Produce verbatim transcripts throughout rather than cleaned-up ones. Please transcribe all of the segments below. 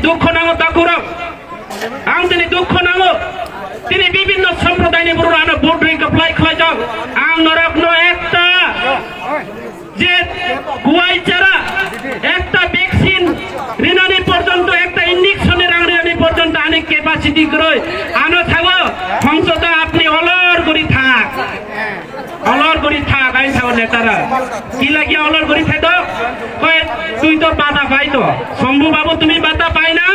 Dukho nango takhurok. Ang tini dukho nango. Tini bibhinno somprodaini borok ano vote ring apply khlaijak. Ang norokno ekta je guai chara, ekta vaccine rinani porjonto, ekta injection ni rang rinani porjonto ani capacity kwrwi. Ano thago hongsoda apni olor guri thak. Olor guri thak, ai sao netara. Ki lagiya olor guri thai to? Koi, tui to bata pai to. Shambhu babu, tumi bata pai na?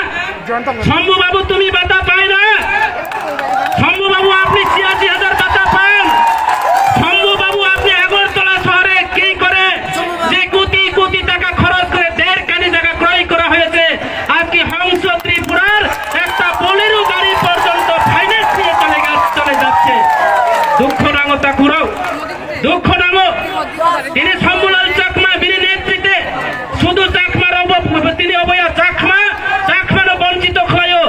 Shambhu babu, tumi bata pai na? Shambhu babu, apni ছিয়াশি হাজার bata pan? Shambhu babu, apni Agartala শহরে কি করে যে কোটি কোটি টাকা খরচ করে দেড় কানি জায়গা ক্রয় করা হয়েছে, আজকে হংস ত্রিপুরার একটা বোলেরো গাড়ি পর্যন্ত ফাইন্যান্স নিয়ে চলে গেল- চলে যাচ্ছে। দুঃখ নাঙো তাকুরো, দুঃখ নাঙো। Tini Shambhulal Chakma bini netritwe শুধু চাকমা রব-, tini oboya চাকমা, চাকমানো বঞ্চিত khlaio,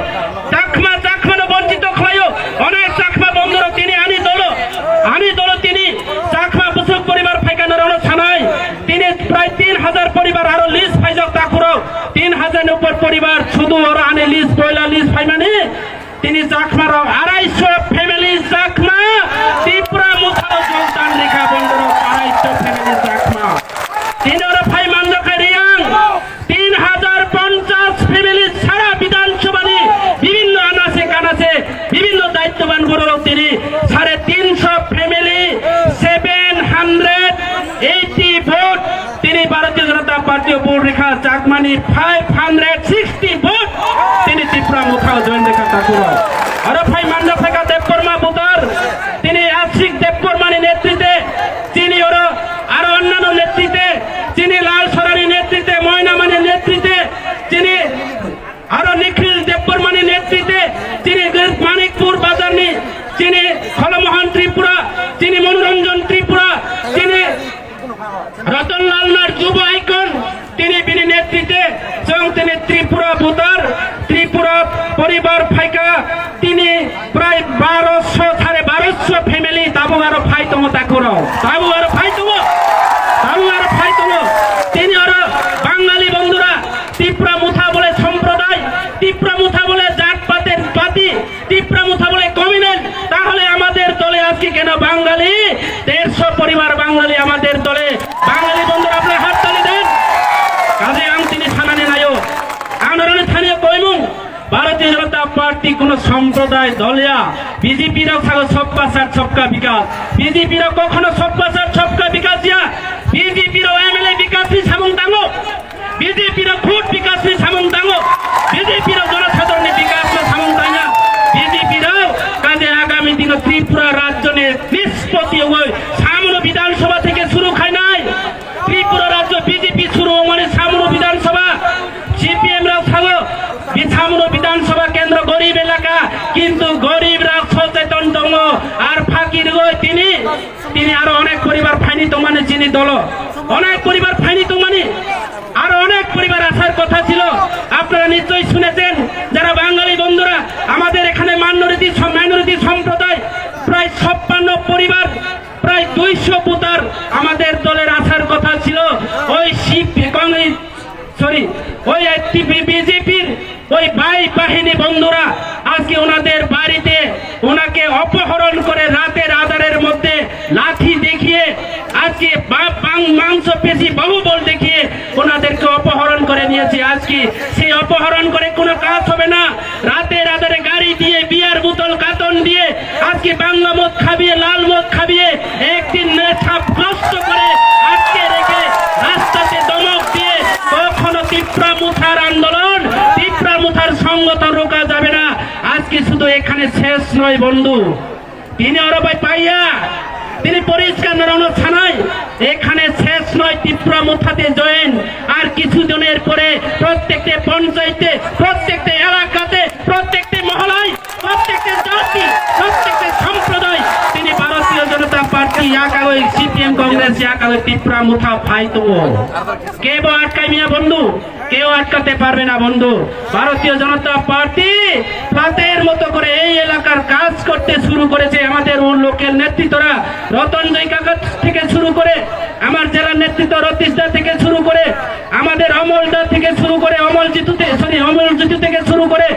চাকমা, চাকমানো বঞ্চিত khlaio. Onek চাকমা বন্ধুরা tini ani dolo, ani dolo tini Chakma bwswk পরিবার phaikha norokno sanai. Tini প্রায় তিন হাজার পরিবার aro list phaijak takurok. তিন হাজার ni upor poribar শুধু oro ani list, poila list phaimani. Tini Chakma rok আড়াইশো family Chakma Tipra Motha o jogdan rikha bondorok, আড়াইশো family Chakma. Tini oro phai manjakha Reang তিন হাজার পঞ্চাশ family সারা বিধানসভানি বিভিন্ন আনাচে কানাচে বিভিন্ন দায়িত্ববান বড় লোক tini সাড়ে তিনশো family seven hundred eighty vote tini Bharatiya Janata Party o vote rikha Chakmani five hundred sixty vote tini Tipra Motha o join rikha takurok. Aro phai manjakha Debbarma voter tini Asik Debbarmani netritwe tini oro aro onnano netritwe tini Lal Sorani netritwe Moinamani netritwe tini aro Nikhil Debbarmani netritwe tini Manikpur bazarni tini Kholomohan Tripura tini Manoranjan Tripura tini Ratan Lal Nath Yuva Icon, tini bini netritwe chwng tini Tripura voter, Tripura poribar phaikha, tini prai barosho, sare barosho family tabuk aro phai tongo takurok. Tabuk aro phai tongo. Tabuk aro phai tongo. Tini aro Bangali bondhura, Tipra Motha bole somproday, Tipra Motha bole jat pater pati, Tipra Motha bole communal, তাহলে আমাদের দলে আজকে কেন বাঙালি দেড়শো পরিবার বাঙালি আমাদের দলে? বাঙালি বন্ধুরা, আপনারা হাততালি দেন। কাজে ang tini sanani naio, ang norokno thani koimung, Bharatiya Janata Party kono somproday doliya, B J P rok sago sabka saath sabka bikas, B J P rok kokhono sabka saath sabka bikas ya, B J P rok M L A bikas ni samung tango. B J P rok khud bikas ni samung tango, B J P rok jonosadharon ni bikas no samung tangya, B J P rok kaje agami dino Tripura rajyo ni nispoti oi samuno Bidhan Sabha theke suru khainai, Tripura rajyo B J P suru ongmani samuno Bidhan Sabha, C P M rok sago bi samuno Bidhan Sabha kendro gorib elaka, kintu gorib rok socheton tongo, ar phakir oi tini Tini aro onek poribar phaini tongmani chini dolo, onek poribar phaini tongmani, aro onek poribar asar kotha chilo. Apnara nischoi shunechen, jara Bangali bondhura, amader ekhane minority som-, minority somproday prai chappanno poribar, prai duisho voter amader doler asar kotha chilo. Oi C P M, Congress, sorry, oi T P B J P-r ওই ভাই বাহিনী বন্ধুরা আজকে ওনাদের বাড়িতে ওনাকে অপহরণ করে রাতের আধারের মধ্যে লাঠি দেখিয়ে আজকে বা-, বাং-, মাংস পেশি বাহুবল দেখিয়ে ওনাদেরকে অপহরণ করে নিয়েছে। আজকে সেই অপহরণ করে কোনো কাজ হবে না। রাতের আধারে গাড়ি দিয়ে, বিয়ার বোতল কার্টন দিয়ে আজকে বাংলা মদ খাবিয়ে, লাল মদ খাবিয়ে একদিন নেশাগ্রস্ত করে আটকে রেখে রাস্তাতে ধমক দিয়ে কখনো তিপ্রা মুথার আন্দোলন, তিপ্রা মুথার সংগঠন রোকা যাবে না। আজকে শুধু এখানে শেষ নয় বন্ধু, tini oro bai paiya, tini poriskar norokno sanai, এখানে শেষ নয় তিপ্রা মুথাতে জয়েন। আর কিছু দিনের পরে প্রত্যেকটা পঞ্চায়েতে, প্রত্যেকটা এলাকাতে, প্রত্যেকটা মহলায়, প্রত্যেকটা জাতি, প্রত্যেকটা সম্প্রদায় tini ভারতীয় জনতা party Yakagoi C P M Congress, yakagoi Tipra Motha phai tongo. Kebo atkai miya bondhu, keo atkate parbe na bondhu. ভারতীয় জনতা পার্টি ফ্ল্যাটের মতো করে এই এলাকার কাজ করতে শুরু করেছে। আমাদের ও লোকাল নেতৃত্বরা রতন জয় কাকা থেকে শুরু করে, আমার জেলা নেতৃত্ব রতীশ দা থেকে শুরু করে, আমাদের অমল দা থেকে শুরু করে, অমল জিতু থে-, সরি, অমল জিতু থেকে শুরু করে,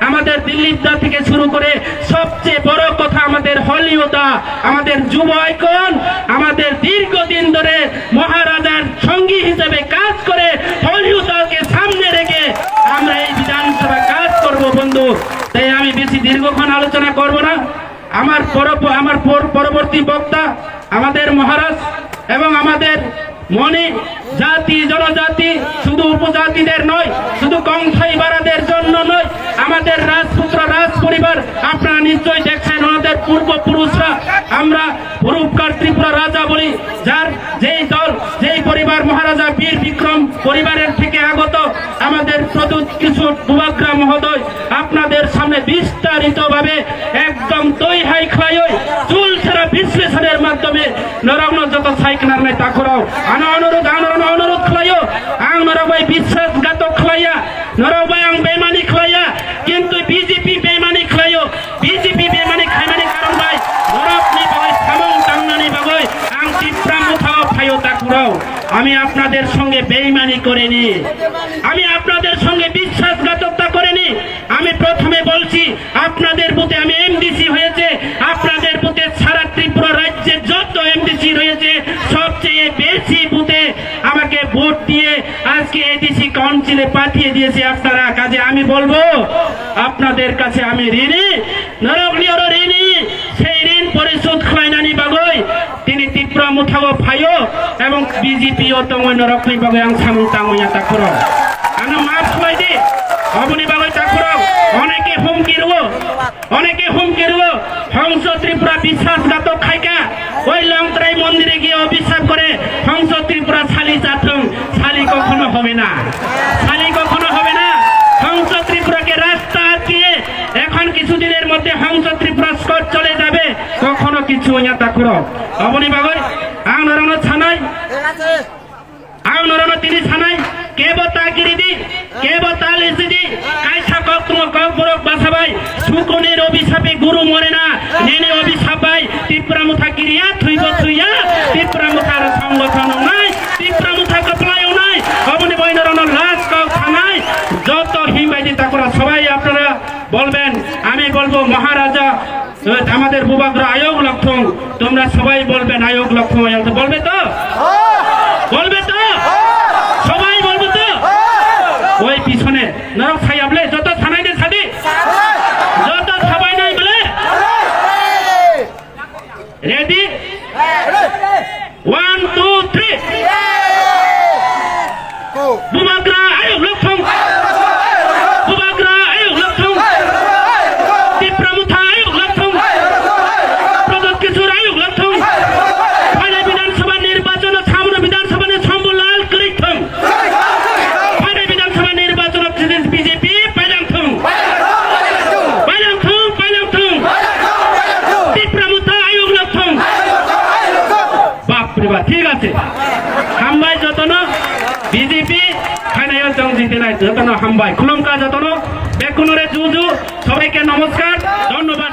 আমাদের দিলীপ দা থেকে শুরু করে, সবচেয়ে বড় কথা আমাদের হলিও দা, আমাদের যুব আইকন, আমাদের দীর্ঘদিন ধরে মহারাজার সঙ্গী হিসেবে কাজ করে হলিও দাকে সামনে রেখে আমরা এই বিধানসভা কাজ করব বন্ধু। তাই আমি বেশি দীর্ঘক্ষণ আলোচনা করব না। আমার পরব-, আমার পর-, পরবর্তী বক্তা আমাদের মহারাজ এবং আমাদের মণি জাতি, জনজাতি, শুধু উপজাতিদের নয়, শুধু কংসাই বারাদের জন্য নয়, আমাদের রাজপুত্র রাজ পরিবার, আপনারা নিশ্চয়ই দেখছেন ওনাদের পূর্বপুরুষরা, আমরা পূর্বকার ত্রিপুরা রাজা বলি, যার যেই দল, যেই পরিবার মহারাজা বীর বিক্রম পরিবারের থেকে আগত আমাদের প্রদ্যুৎ কিশোর বুবাগ্রা মহোদয় আপনাদের সামনে বিস্তারিতভাবে একদম তৈ হাই খ্লাইও চুল ছাড়া বিশ্লেষণের মাধ্যমে নরকনো যত সাইকনার নাই তাখরাও আনো অনুরোধ, আনো অনুরোধ খ্লাইও আং নরক ভাই বিশ্বাসঘাতক খ্লাইয়া, নরক ভাই আং বেমানি খ্লাইয়া, কিন্তু বিজেপি বেমানি খ্লাইও। বিজেপি বেমানি khlaimani karon bai norokni bagwi samung tangnani bagwi ang Tipra Mothao phaio takhurao. আমি আপনাদের সঙ্গে বেইমানি করিনি, আমি আপনাদের সঙ্গে বিশ্বাসঘাতকতা করিনি। আমি প্রথমে বলছি, আপনাদের বুথে আমি এমডিসি হয়েছে, আপনাদের বুথে সারা ত্রিপুরা রাজ্যে যত এমডিসি রয়েছে, সবচেয়ে বেশি বুথে আমাকে ভোট দিয়ে আজকে এডিসি কাউন্সিলে পাঠিয়ে দিয়েছে আপনারা। কাজে আমি বলবো, আপনাদের কাছে আমি ঋণী, নরক নিয়র ঋণী, সেই ঋণ পরিশোধ খাইনানি বাগৈ তিনি ত্রিপুরা মুঠাও ফাইও এবং বিজেপি ও তঙ্গই নরকনি বাগৈ আং সামুং তাঙ্গয়া তাখুরো। আনো মাফ খাই দি, অবনি বাগৈ তাখুরো, অনেকে হুমকি রুও, অনেকে হুমকি রুও, হংস ত্রিপুরা বিশ্বাসঘাতক খাইকা, ওই লংত্রাই মন্দিরে গিয়ে অভিশাপ করে, হংস ত্রিপুরা শালি জাতং, শালি কখনো হবে না, শালি কখনো হবে না। হংস ত্রিপুরাকে রাস্তা আটকিয়ে এখন কিছুদিনের মধ্যে হংস ত্রিপুরা স্কট চলে যাবে, কখনো কিছু হইয়া তাখুরো। অবনি বাগৈ, আং নরনো ছানাই, আং নরনো তিনি ছানাই, কেবো তা গিরিদি, কেবো তা লিসিদি, কাইসা কক্তমো ককবরক বাসাবাই, সুকুনির অভিশাপে গুরু মরে না, নেনি অভিশাপ বাই, ত্রিপুরা মুঠা গিরিয়া, থুইব থুইয়া, ত্রিপুরা মুঠার সংগঠন নাই, ত্রিপুরা মুঠা কপলাই নাই, অবনি বই নরনো লাজ কও থানাই, যত হিমবাইদি তাকুরা সবাই আপনারা বলবেন, আমি বলবো মহারাজা, এ, আমাদের বুবাগ্রা আয়োগ লক্ষণ, তোমরা সবাই বলবেন আয়োগ লক্ষণ, আয়োগ, বলবে তো? বলবে তো? সবাই বলবে তো? ওই পিছনে নরক সাই আমলে যত থানাই দে সাদি, যত সবাই নাই বলে, ready? One, two, three. Bubagra ayuk lokthong. Bubagra ayuk lokthong. Tipra Motha ayuk lokthong. Pradyot Kishore ayuk lokthong. Phainai Bidhan Sabha nirbachon o Samru Bidhan Sabha ni Shambhu Lal kwrwithong. Phainai Bidhan Sabha nirbachon o B J P pailangthong. Pailangthong, pailangthong. Tipra Motha ayuk lokthong. Bap re bap, thik ache. Hambai jotono B J P khainai o chwng jitinai jotono hambai. Khulumkha jotono, bekunore juju, sobaike nomoskar, dhonnobad.